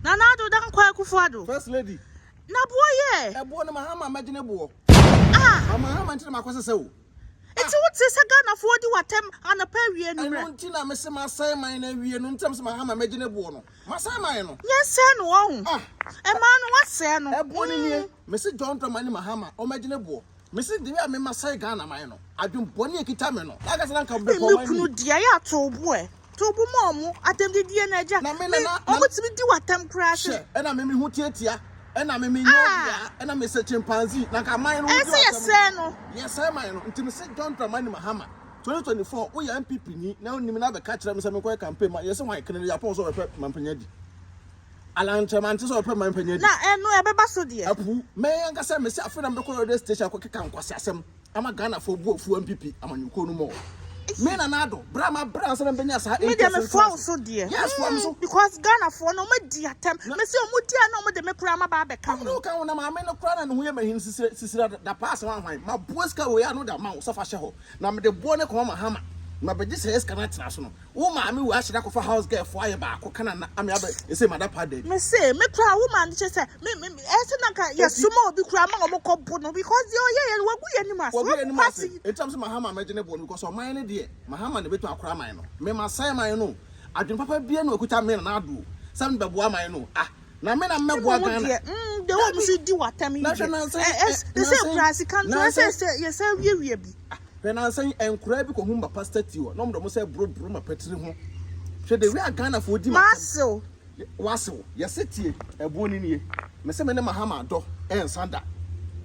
Nana Addo Dankwa Akufo Addo. First lady. Na boɔ yɛ. Ɛboɔ no Mahama mɛgye ne boɔ. Ah. Ma Mahama nti na makɔ sesɛ o. Nti wo te sɛ Ghanafoɔ di w'atɛm anɔpa awie anummerɛ. Ɛno nti na mese masɛe man no awie no nti na mese Mahama mɛgye ne boɔ no. Masɛe man no. Yɛnsɛe no wahu. Ah. Ɛmaa no wasɛe no. Ɛboɔ no nie. Mese John Dramani Mahama ɔmɛgye ne boɔ. Mese the way a me masɛe Ghana man no, adwen bɔne a ɛkita me no, na anka sɛ na anka mebɛkɔ Me ɔman kunu ni. deɛ yɛ ato bo ɛ. To bo ma ɔmo, atɛmdidie no agya. Na me Me, na na ɔmo tumi di w'atɛm koraa se. Hwɛ, ɛna me me ho tiatia, ɛna me me nyɛ Ah! obiara, ɛna me sɛ chimpanzee, na anka man no Ɛyɛ wodi sɛ w'atɛm. yɛsɛe no. Yɛsɛe man no, nti mese John Dramani Mahama, 2024 woyɛ NPP ni na wonim na bɛka kyerɛ me sɛ menkɔyɛ campaign ma, yɛse hwan, Kennedy Agyapong sɛ ɔbɛpɛ mampanyin adi. Alan Kyeremante sɛ ɔpɛ man panyin adi. Na ɛno ɛbɛba so deɛ. Apu, me ankasa mese afei na mebɛkɔ radio station akɔkeka nkwaseasɛm ama Ghanafoɔ bo afu NPP amanyɔkuo no more. Me Nana Addo, berɛ a mabrɛ ansa na mebɛnya saa Me deɛ eight years mefoa ntena wo ase. so deɛ. Yes, foa me so. Because Ghanafoɔ no wɔn adi atɛm. Na. Mese wɔn di a na wɔn de me koraa maba abɛka Wɔn de ho. wo ka ho na maame no koraa na ne ho yɛ mahin sisire sisire dapaa sɛ wanhwan. Maboa sika wei ano de ama wo sɛ fa hyɛ hɔ. Na mede boɔ no kɔma Mahama. Mabɛgye saa sika no atena so no. Wo maame wei ahyɛ da kɔfa house girl foɔ ayɛ baako ka na na ame abɛ ese mada pa dabi. Me se me koraa wo maame kyɛ sɛ me me ɛsɛ na nka yɛ soma obi koraa ma wɔn kɔ bo no because deɛ ɔyɛ yɛ no wagu yɛ anim ase Wagu yɛ wagu anim ase party. eti am sɛ Mahama mɛgye ne boɔ no because ɔman no deɛ Mahama na ebetumi akora man no me ma sɛe man no adwene papa bia na okuta me Nana Addo sɛ me bɛboa man no ah na me na mɛboa Mmom Ghana deɛ mm deɛ wɔn dabi nso di w'atɛm yi na hwɛ deɛ nansa ɛ yi ɛ ɛ sɛ nansa yi koraa sika nso nansa ɛsɛ yi sɛ yɛsɛ wiawia bi. Ah, hwɛ nansa yi nkoraa bi kɔhu mapa statue hɔ na wɔn de wɔn sɛ boroboro mapa tiri ho. Hwɛ the way a Ghanafoɔ di m'atɛm. M'asew. W'asew. Yɛse tie, ɛboɔ no nie. Mese me ne Mahama dɔ ɛnsa da.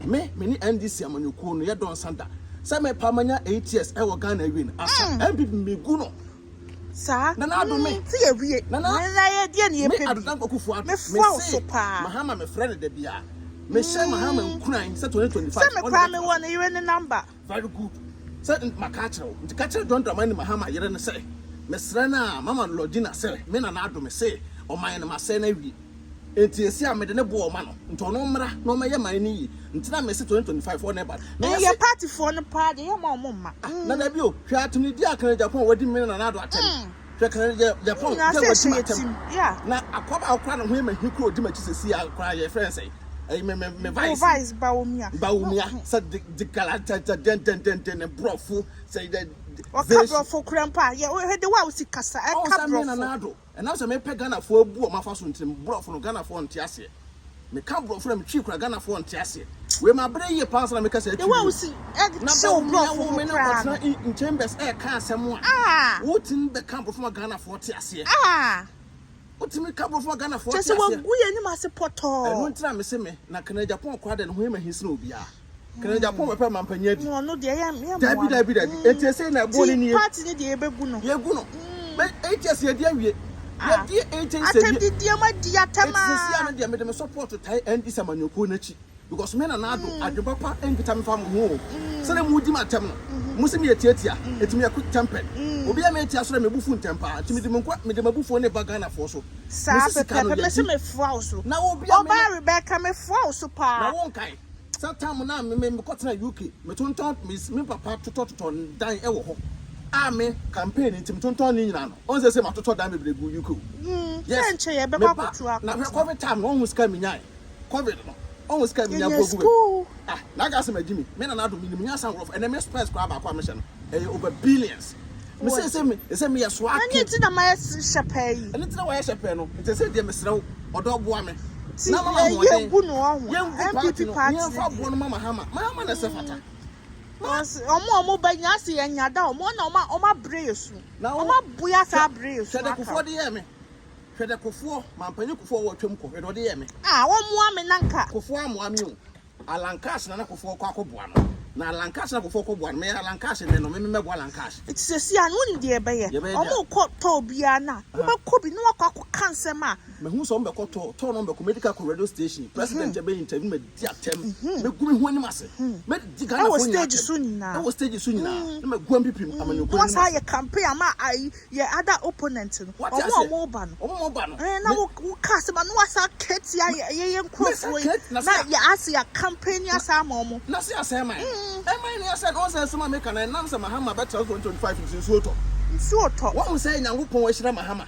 Me, me ne NDC amanyɔkuo no yɛdɔ nsa da. Sɛ mepa manya 8 years ɛwɔ Ghana awie no, asa. NPP megu no. Saa. Nana Addo me. Sɛ yɛwie. Nana. Na yɛ deɛ ne Me yɛpɛ Addo bi. Dankwa Akufo Addo. Mefoa wo Mese so paa. Mahama mefrɛ no da biara. Mehyɛ Mahama nkuran sɛ 2025 Sɛ me ɔna koraa bɛtena mewɔ so. ne yere ne number. Very good sɛ maka akyerɛ wo nti ka kyerɛ John Dramani Mahama yere no sɛ mesrɛ no a mama Lordina sɛ me Nana Addo mese ɔman no masɛe no awie nti esi a mede ne boɔ ɔma no nti ɔno mmra na ɔmɛyɛ man no yie nti na mese 2025 ɔna ɛba na Ɛyɛ yɛse party foɔ no paa deɛ yɛma ɔmo mma. Ah na dabi o hwɛ atemnidi a Kennedy Agyapong wadi me Nana Addo atɛm hwɛ Kennedy Agyapong Nyinaa sɛ sɛ wadi ɛhyɛ yɛ m'atɛm tim yeah. na akoa baako koraa ne ho yɛ mahi koraa odi m'akyi sɛsi a koraa yɛfrɛ no sɛn ɛyi me me me Wo vice vice Bawumia. Bawumia sɛ de de galata dɛndɛndɛndɛn ne borɔfo sɛ dɛ Ɔka borɔfo koraa mpo a yɛ hwɛ de wo a wosi kasa Ɔn ɛka sɛ me borɔfo. Nana Addo ɛnam sɛ mepɛ Ghanafoɔ abu wɔn afa so nti no borɔfo no Ghanafoɔ nte aseɛ meka borɔfo na metwi koraa Ghanafoɔ nte aseɛ wei mabrɛ yie paa ansa na meka saa De twi wo a wei wosi na ɛkyɛ wo Bawumia borɔfo wo ho me ne koraa no. kɔtena in in chambers ɛɛka asɛm a Ah! wotumi bɛka borɔfo ma Ghanafoɔ te aseɛ Ah! wotumi ka borɔfo ma Ghanafoɔ Kyerɛ te sɛ aseɛ wagu yɛn anim ase Ɛno pɔtɔɔ. nti na mese me na Kennedy Agyapong koraa deɛ ne ho yɛ mahi sene obiara. Kennedy Agyapong bɛpɛ mampanyin adi. No ɔno deɛ yɛ yɛ Dabi mmoa no. dabi dabi. Enti esei na ɛboɔ no Ti nie. party no deɛ yɛbɛgu no. Yɛgu no. Bɛ 8 years yɛdi awie. Ah. Yɛdi 8 years awie. Atɛmdidie mo adi atɛm Eti sɛsi aa. ano deɛ mede me support tae NDC amanyɔkuo no akyi. Because me Nana Addo adwen papa nkita me fa mo ho o. Sɛdeɛ mo di m'atɛm no, mo se meyɛ tiatia, eti meyɛ quick tempered. Obi a metia so deɛ me bo fu ntɛm paa. Nti mede me nkwa mede m'abufuo no reba Ghanafoɔ so. Saa Mese sika no pɛpɛɛpɛ, mese yɛdi. mefoa wo so. Na obi a me ne. Ɔbaa Rebecca, mefoa wo so Na paa. wo nkae sɛ tam no a me me mekɔtena UK, metontɔn me me papa totɔtotɔ dan wɔ hɔ a me campaign nti metontɔn ne nyinaa no. Ɔn sɛ sɛ matotɔ dan bebree gu UK o. Mm, sɛ Yes, nkyɛ yɛbɛkɔ me ba akɔtu na hwɛ akɔtena. covid time no ɔhu sika a menyae. Covid no ɔhu sika a menya Yɛnya bu agu baabi. school. Ah, na aka sɛ magye mi. Me Nana Addo menim nyansa nkorɔfo. Ɛnɛ me spurs koraa baako a mehyɛ no ɛyɛ over billions. Me se sɛ me sɛ meyɛ Na soa ɛno king. nti na mayɛ hyɛ pɛɛ yi. Ɛno nti na wayɛ hyɛ pɛɛ no. Nti ɛsɛ deɛ mesrɛ wo ɔdɔ boa me Ti na ma me yɛ ahoɔden. yɛgu no ɔho. Yɛngu party NPP no party na no yɛmfa deɛ. boɔ no ma Mahama. Mahama na ɛsɛ fata. Ma. Wɔn ɔmo a ɔmo ba nyinaa se yɛn nya da ɔmo na ɔmo ɔmo abrɛ yɛ su. Na Ɔmo wo abo yɛ asa hwɛ abrɛ yɛ su hwɛ deɛ aka. Kufuor de yɛɛ me. Hwɛ deɛ Kufuor, mampanyin Kufuor wɔ twam kɔ hwɛ deɛ ɔde yɛɛ me. Ah wɔmmoa me na nka. Kufuor ammoa me o. Alan Cash na na Kufuor kɔ akɔboa no. Na Alan Cash na Kufuor kɔboa no. Me Alan Cash nnɛ no, me me mɛboa Alan Cash. Nti seesei a no wonim deɛ yɛbɛyɛ? Yɛbɛyɛ deɛ. Ɔmo rekɔ tour biara no a, wobɛkɔ bi na woakɔ akɔka nsɛm a. Mahu sɛ ɔmo bɛkɔ tour, tour no ɔmo bɛkɔ, mɛdi kan akɔ radio station, president bɛyɛ interview madi atɛm, mɛgu me ho anim ase, mɛdi Ɛwɔ Ghanafoɔ nyinaa stage atɛm, so nyinaa. ɛwɔ stage so nyinaa, na magu MPP amanyɔkuo Na no anim wasan ase. ayɛ campaign ama ayi yɛ other opponent no, Wate ɔmo a aseɛ? ɔmo reba no. Ɔmo a ɔmo ba no. Ɛɛ na Me wo wo ka asɛm a na wasan aka atia yɛ yɛ yɛ mɛsan nkurɔfoɔ yi ka at na na sɛ yɛ ase yɛ campaign na asa ama ɔmo. na sɛ asɛe man no. Ɛman no yɛasɛe no. Wohu sɛ asɛm a meka no ɛnam sɛ Mahama bɛtra so 2025 nti nsuo tɔ. Nsuo tɔ. Woahu sɛ Nyankopɔn ahyira Mahama.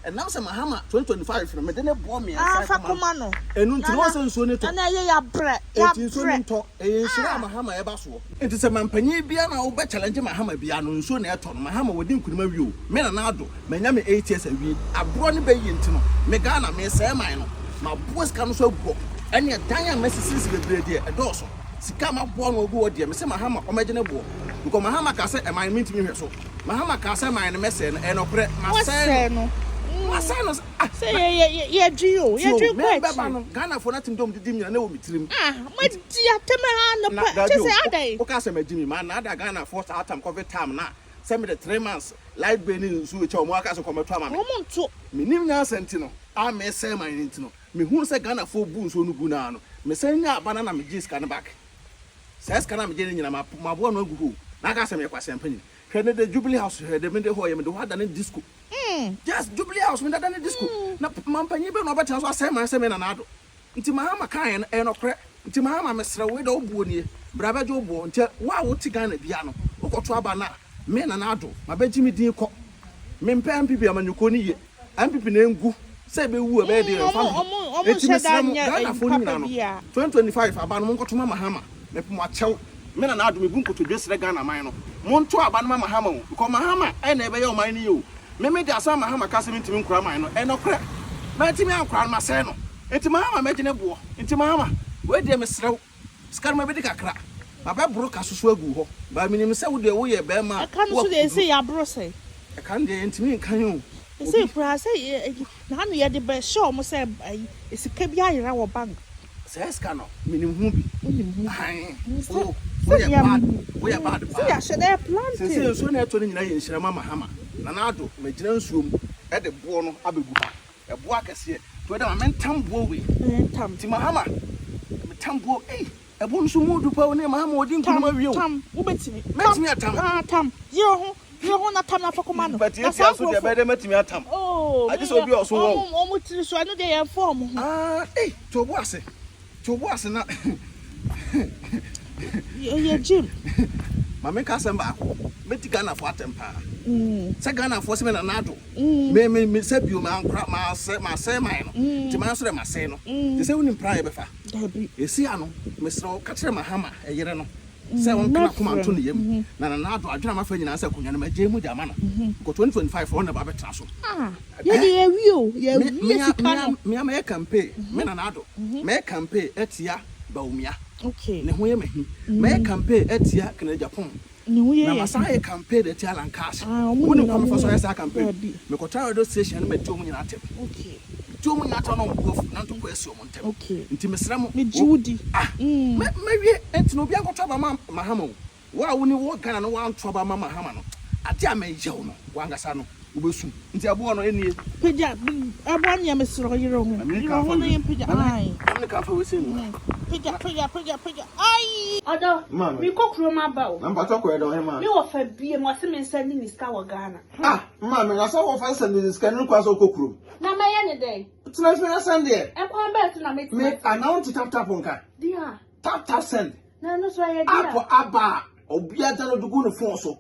Ɛnam sɛ Mahama 2025 no mede ne boɔ mmiɛnsa Ah, fa kɔma no. Ɛno nti na Nana, ɔsɛ nsuo no tɔ. Nana ɛyɛ yabrɛ, Enti nsuo no yabrɛ. ntɔ. Ɛyɛ nhyira a Ah. Mahama ɛba soɔ. Enti sɛ mampanyin biara na wobɛ challenge Mahama biara no nsuo na ɛtɔ no. Mahama wadi nkunim awie o. Me Nana Addo manya me 8 years awie. Aborɔ ne bɛyie nti no me Ghana mesɛe man no. Maboa sika no so agu hɔ. Ɛneɛ dan a masisisi bebree deɛ ɛdɔɔso. Sika a maboa ano agu hɔ deɛ mese Mahama ɔmɛgye ne boɔ. Because Mahama kaa sɛ ɛman no mentumi nhwɛ so. Mahama kaa sɛ man no mɛsɛe no. Ɛyɛ nɔkorɛ. Masɛe Wasɛe no. no. Masɛe no. Ah, Sɛ na yɛ yɛ yɛ yɛdwen o, Tio, yɛdwen me kɔ bɛba akyiri. no, Ghanafoɔ no atem dɛ wɔn didi nyina na ɛwɔ me tirim. Ah, Nti, moadi atɛm ara na anɔpa, kyɛ dabi sɛ o, adɛn? wo kaa sɛ magye mi, maa naadaa Ghanafoɔ saa tam covid time no a, sɛ mede 3 months light bill ne nsuo kyɛ wɔn aka sɛ kɔmɛto ama me. Wɔn nto. Menim nyansa nti no, a mesɛe man no nti no, mehunu sɛ Ghanafoɔ bu nsuo no gu no ara no, mesan nyaa aba no na megyee sika no back. Saa sika no a megyee no nyina, maboa ano agu hɔ o, na aka sɛ meyɛ kwasea mpanyin. Hwɛ ne de Jubilee House, hwɛ de mede hɔ yɛ, mede hɔ adane disco. Yes, Jubilee House mede adane disco. Na mampanyin bɛn na ɔbɛtena so asɛe man sɛ me Nana Addo? Nti Mahama kaeɛ no, ɛyɛ nɔkorɛ. Nti Mahama mesrɛ wo, wei deɛ wo boɔ nie, bra bɛgye wo boɔ. Nti wo a wote Ghana biara no, wokɔto aba no a, me Nana Addo, mabɛgye me din kɔ. Mempɛ NPP amanyɔkuo no yie. NPP na ɛngu, sɛ ɛbɛwu a ɛbɛyɛ deɛ ɛmfa me ho. Enti mesrɛ mo, Ghanafoɔ no nyinaa no, 2025 aba no monkɔto ma Mahama. Mepɛ mo akyɛw. Me Nana Addo, mebu nkotodwe srɛ Ghana man no, monto aba no ma Mahama o, because Mahama na ɛbɛyɛ ɔman no yie o. Me mede asɛm a Mahama ka sɛ mentumi nkora man no, ɛyɛ nɔkorɛ. Mantumi ankora no, masɛe no. Enti Mahama mɛgye ne boɔ. Enti Mahama, wei deɛ mesrɛ wo, sika no mabɛdi kakra, mabɛboro ka soso agu hɔ, but menim sɛ wo deɛ woyɛ barima a Ɛka no wowɔ so deɛ akokoduro. ɛsei yɛaboro sɛn? Ɛka no deɛ yɛntumi nkan o, Ɛsei obi. koraa sɛ yɛ naano yɛde bɛhyɛ wɔn sɛ ayi sika bi ayera wɔ bank. Saa sika no menim ho bi. Wonim ho bi. Ae, Sɛ oh, sɛ woyɛ nea bad, menim. woyɛ bad Sɛ paa. yɛahyɛ da yɛ Seesei planting. nsuo no a ɛtɔ no nyinaa yɛ nhyira ma Mahama. Nana Addo, magyina nsuo mu de boɔ no abɛgu ha. Ɛboɔ akɛseɛ. Nti wei deɛ ma mentam boɔ wei. Tam. Nti Mahama, metam boɔ, ei, ɛboɔ no so mu du paa o, ne Mahama ɔdi nkunim Tam, awie o. tam, wobɛtumi. Tam, Mɛtumi atam. ah, tam. Yere ho, yere ho na tam na fa kɔma no. But Na yɛtia saa so deɛ nkurɔfoɔ. ɛbɛyɛ dɛ mɛtumi atam. Oh, Agye sɛ me obi a ɔso wɔ o. wɔn wɔn tiri so ɛno deɛ yɛmfa wɔn ho. Ah, ei, to wo bo ase. To wo bo ase na. Yɛ gym. Ma menka asɛm baako. Mɛdi Ghanafoɔ atɛm paa. Sɛ Ghanafoɔ sɛ me Nana Addo. Me me me sɛ bio mankora masɛ masɛe man no. Nti man nso dɛ masɛe no. Te sɛ wonim pra a yɛbɛfa. Dabi. Esi ano, mesrɛ wo ka kyerɛ Mahama ɛyere no sɛ ɔnka n'akoma nto ne yam. Na Nana Addo adwene a mafa nyinaa sɛ akonnwa no magyae mu de ama no. Because 2025 ɔno na ɛba abɛtena so. Ah, yɛ de yɛwie o, yɛwie sika no. Me a mɛyɛ campaign, me Nana Addo, mɛyɛ campaign atia Bawumia. Okay. Ne ho yɛ m'ahi. Mɛyɛ campaign atia Kennedy Agyapong. Ne ho yɛ Na yɛ masan ayɛ campaign atia Alan Cash. Ah, ɔmo Wonim nyinaa kwan ɔmo mefa so ho ayɛ saa campaign? Dabi. Mekɔtra radio station no madi ɔmo nyinaa atɛm. Okay. Medi ɔmo nyinaa atɛm na ɔmo bo afu na ntɔkwa asi ɔmo ntɛm. Okay. Nti mesrɛ mo. Megye wo di. Ah, mɛ mɛwie. Nti na obiara nkɔtɔ aba ma Mahama o. Wo a wo ne wɔ Ghana no woanto aba amma Mahama no, ade a mɛyɛ wo no, w'ankasa no, wobɛsu. Nti ɛboɔ no, ɛnie. Pagya, ɛboɔ no yɛ mesrɛ wo, yere wo ho, yere wo ho na yɛmpagya, ae. Ma me ka mfa wei sei mu. Pagya, pagya, pagya, pagya, ae. Ɔdɔ, merekɔ kurom aba o. Na mpakyɛ kɔɛ dɛ ɔhemaa. Me wɔfa biem, ɔse me nsa nni ne sika wɔ Ghana. Ah, maame, na sɛ wɔfa sɛ ne sika no kwan sɛ wokɔ kurom. Na mɛyɛ ne dɛn? Tena fie na sɛn deɛ. Ɛkwan bɛn so na mɛtumi Me, anaa wonte tap tap nka? Dear. Tap tap send. Na ɛno nso ɛyɛ deɛ. App aba a obiara download gu ne phone so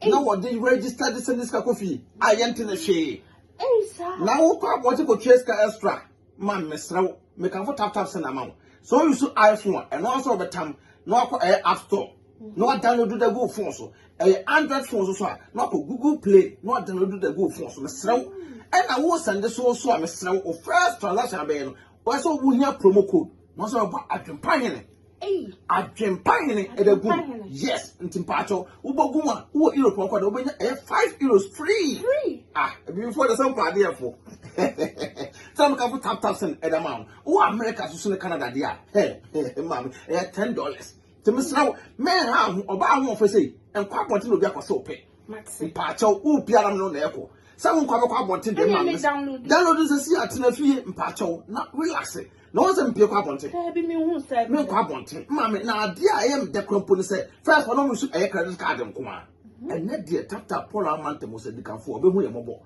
na wɔde register de send sika kɔ fie a yɛnte ne hwee. Ei saa. Na wokɔ abɔnten kɔtua sika extra ma mesrɛ wo mekamfo tap tap send ama wo. Sɛ wo use iPhone a ɛno ara nso wɔbɛtam na wakɔ ɛyɛ app store na wadownload de agu wo phone so. Ɛyɛ Android phone so so a na wakɔ Google Play na wadownload de agu wo phone so. Mesrɛ wo ɛna wo send so so a mesrɛ wo wo first transaction abɛyɛ no wɔyɛ sɛ wohia promo code na wɔsɛ wɔbɔ adwempa hene. Adwempa hene ɛda gu mu. Yes, nti mpakyɛw wobɔ gu mu a wowɔ Europe nkɔ de wobɛnya ɛyɛ €5 free. Free. Ah, ebibifoɔ de sɛ nkɔ adeɛ fo. Sɛ mo kanfo tap tap send ɛda ma wo. Wowɔ America so so ne Canada deɛ a, hɛ, maame, ɛyɛ $10. Nti mesrɛ wo, mɛnha ho, ɔbaa ho ɔfɛ sei, nkɔ abɔnten na obi akɔ sɛ wopɛ. Mpakyɛw, wo biara no na ɛkɔ. Sɛ wo nkɔ abɛkɔ abɔnten deɛ maame. Download sɛ si atena fie mpakyɛw na relax. Na wɔn sɛ mpie kɔ abɔnten. Daabi mi hu sɛ. Mi nkɔ abɔnten. Maame na adeɛ a ɛyɛ mi dɛ kura mpo ne sɛ first ɔno nso ɛyɛ credit card nko ara. Ɛnɛ deɛ tata Paul ama ntɛm sɛ dikanfo ɔbɛhu yɛ mɔbɔ.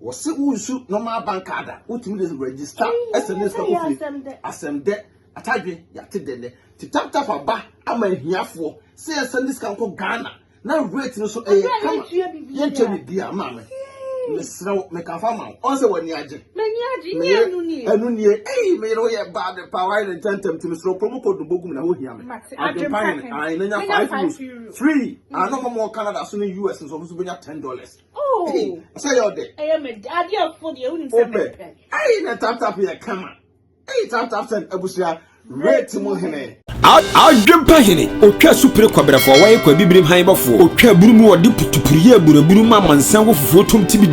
Wɔsi wo nsu normal bank card a wotumi de register ɛsɛ ne sika kɔ fie. Asɛm dɛ atadwe yate dɛ nɛ. Ti tap tap aba ama ahiafoɔ sɛ yɛsɛ ne sika nkɔ Ghana na rate no so ɛyɛ kama. Yɛntua biribiara maame. Mesrɛ wo, meka fa ma wo. Ɔn sɛ w'ani agye. M'ani agye, nyɛ ɛno nie. Ɛno nie. Ei, me yere, woyɛ bad pa, wayɛ ne ntɛntɛm, nti mesrɛ wo, promo code no bɔgum na wohia me. Mate. Adwempa Adwempa Hene. Hene. Ae, na nya Menya 5 5 euros euro. free. Ano ma mo Canada so ne US nso, ɔmo nso bɛnya $10. Oh. Ei, sɛ yɛ ɔdɛ. Ɛyɛ me adeɛ fo deɛ, wonim sɛ Wopɛ. mepɛ. Ei, na Tap Tap yɛ kama. Ei, Tap Tap Send, abusua rate mu hene. Adwempa Hene otwa supere kwabrɛfoɔ a wɔyɛ kwa bibirim han bɔfoɔ otwa aburu mu, wɔde putupuru yɛ aburaburu ma amansan wɔ fufuo tom ti bi.